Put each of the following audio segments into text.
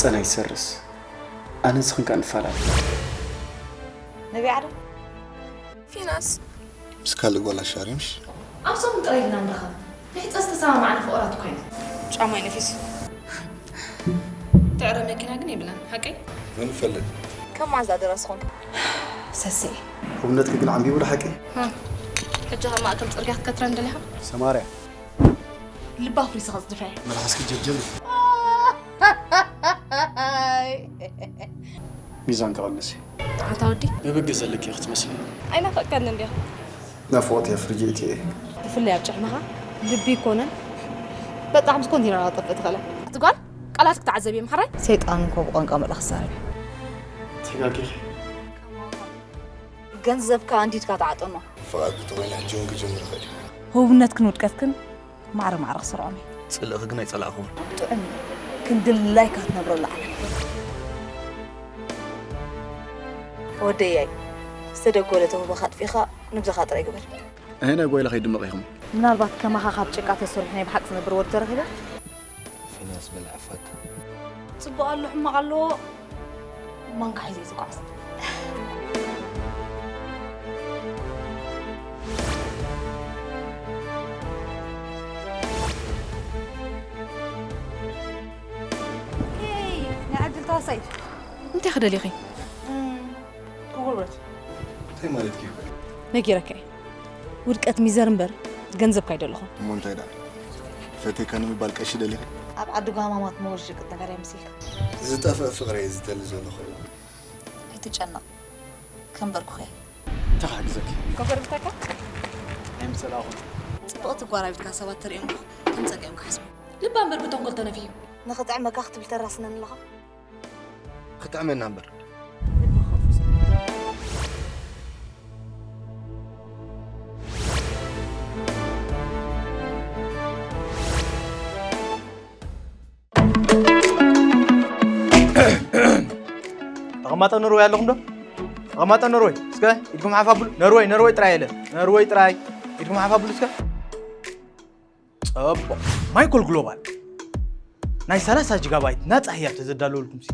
ጸናይ ሰርስ ኣነ ንስኽን ከኣ ንፈላለ። ነቢዓ ዶ? ፊናስ ምስ ካልእ ጓል ኣሻሪምሽ ኣብ ሰሙን ጥራይ ኢልና ንራኸብ። ንሕጸ ዝተሰማማዕና ፍቑራት እኮ ኢና። ጫማይ ነፊሱ። ትዕረ መኪና ግን የብላን፣ ሓቀይ? መን ይፈልጥ? ከም መዓዝ ደኣ ደራሲ ኾንካ? ሰሴ። ሕውነትኪ ግን ዓንቢቡ ዶ ሓቂ? ሕጂ ካብ ማእከል ጽርግያ ክትከትረን ደሊኻ? ሰማርያ ልባ ኣፍሪስኻ ዝድፋ እየ። መልሓስኪ ጀብጀብ። ሚዛን ከቐንሲ ኣታ ወዲ ብብጊ ዘለኪ ክትመስሊ። ኣይናፈቀኒ እንዲያ። ናፍቖት እያ ፍርጅይቲ እየ። ብፍላይ ኣብ ጭሕምኻ ልቢ ይኮነን። በጣዕሚ ስኮንቲነር ኣጠፍእ ትኽእለ። እቲ ጓል ቃላት ክትዓዘብ እየ ምሓራይ። ሰይጣን እኮ ብቋንቋ መልኣኽ ዝዛረብ እዩ። ተጋጊኺ። ገንዘብካ ኣንዲድካ ተዓጠኖ። ፍቓድ እንተኾይኑ ሕጂ እውን ክጅምር ይኽእል እዩ። ህቡብነትክን ውድቀትክን ማዕረ ማዕረ ክሰርዖም እየ። ጽልእኺ ግን ኣይጸላእኹዎን። ጥዑም እዩ። ክንድላይካ ትነብረሉ ዓለም። ወደያይ ዝተደጎለ ተውህቦኻ ኣጥፊእኻ ንግድኻ ጥራይ ግበር። ኣየናይ ጓይላ ከይድምቕ ኢኹም? ምናልባት ከማኻ ካብ ጭቃ ተሰሪሑ ናይ ብሓቂ ዝነብር ወዲ ተረኺበ? ፊናስ በልዓ ፋታ። ጽቡቕ ኣሎ ሕማቕ ኣሎ ማንካ ሒዘ እዩ ዝጓዓዝ። ሄይ ናይ ዕድል ተዋሳኢት። እንታይ ክደሊኺ? ክጉልበት። እንታይ ማለት እዩ? ነጊረካ እየ። ውድቀት ሚዘር እምበር ገንዘብካ ኣይደለኹን። እሞ እንታይ ደኣ ፈቴካ ንምባል ቀሺ ደሊኺ? ኣብ ዓዲ ጓማማት መወሽቅጥ ነገር ኣይምስልካ። ዝጠፍእ ፍቕሪ እየ ዝደሊ ዘለኹ። ኣይትጨነቕ። ከንበርኩኸ። እንታይ ክሕግዘኪ? ኮፈር ብልተካ? ኣይምጸላኹን። ጽብቕቲ ጓራቢትካ ሰባት ተርእዮም ከም ጸቂኦም ክሓስቡ። ልባ እምበር ብተንኮል ተነፊዩ። ንኽጥዕመካ ክትብል ተራስነን ኣለኻ። ክጥዕመና እምበር። ተቐማጠ ኖርወይ ኣለኹም ዶ? ተቐማጠ ኖርወይ እስከ ኢድኩም ሓፍ ኣብሉ። ኖርወይ ኖርወይ ጥራይ የለ ኖርወይ ጥራይ ኢድኩም ሓፍ ኣብሉ እስከ። ጸቦ ማይኮል ግሎባል ናይ ሰላሳ ጂጋባይት ናጻ ህያብ ተዘዳለወልኩም ሲ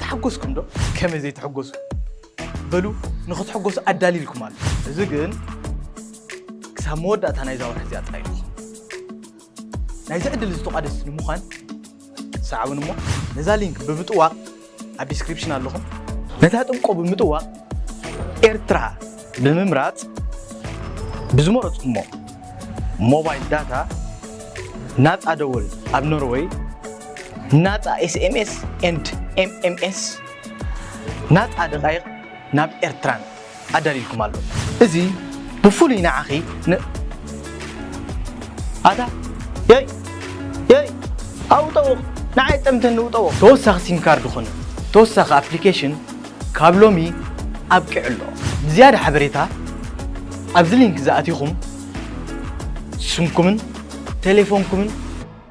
ተሓጎስኩም ዶ? ከመይ ዘይትሕጎሱ? በሉ ንኽትሕጎሱ ኣዳሊልኩም ኣሎ። እዚ ግን ክሳብ መወዳእታ ናይዛ ወርሒ እዚኣ ጥራይ እዩ። ናይዚ ዕድል እዚ ተቋደስቲ ንምዃን ሰዓቡን እሞ ነዛ ሊንክ ብምጥዋቕ ኣብ ዲስክሪፕሽን ኣለኹም። ነታ ጥንቆ ብምጥዋቕ ኤርትራ ብምምራጽ ብዝመረጽኩሞ ሞባይል ዳታ ናጻ ደወል ኣብ ኖርወይ ናጻ ኤስኤምኤስ ኤንድ ኤምኤምኤስ ናጻ ደቃይቕ ናብ ኤርትራን ኣዳልዩልኩም ኣሎ። እዚ ብፍሉይ ንዓኺ ን- ኣታ የይ የይ ኣውጠዎ ንዓይ ጠምተኒ ውጠዎ። ተወሳኺ ሲም ካርድ ኾነ ተወሳኺ ኣፕሊኬሽን ካብ ሎሚ ኣብቂዑ ኣሎ። ብዝያዳ ሓበሬታ ኣብዚ ሊንክ ዝኣቲኹም ስምኩምን ቴሌፎንኩምን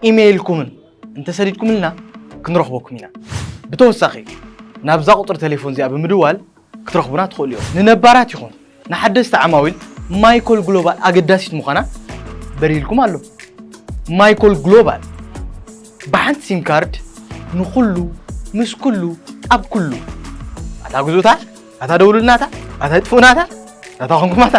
ኢሜይልኩምን እንተሰዲድኩምልና ክንረኽበኩም ኢና። ብተወሳኺ ናብዛ ቁፅሪ ቴሌፎን እዚኣ ብምድዋል ክትረኽቡና ትኽእሉ እዮም። ንነባራት ይኹን ንሓደስቲ ዓማዊል ማይኮል ግሎባል ኣገዳሲት ምዃና በሪህልኩም ኣሎ። ማይኮል ግሎባል ብሓንቲ ሲም ካርድ ንኹሉ ምስ ኩሉ ኣብ ኩሉ ኣታ ግዙእታ ኣታ ደውሉልናታ ኣታ ይጥፍኡናታ ኣታ ኾንኩማታ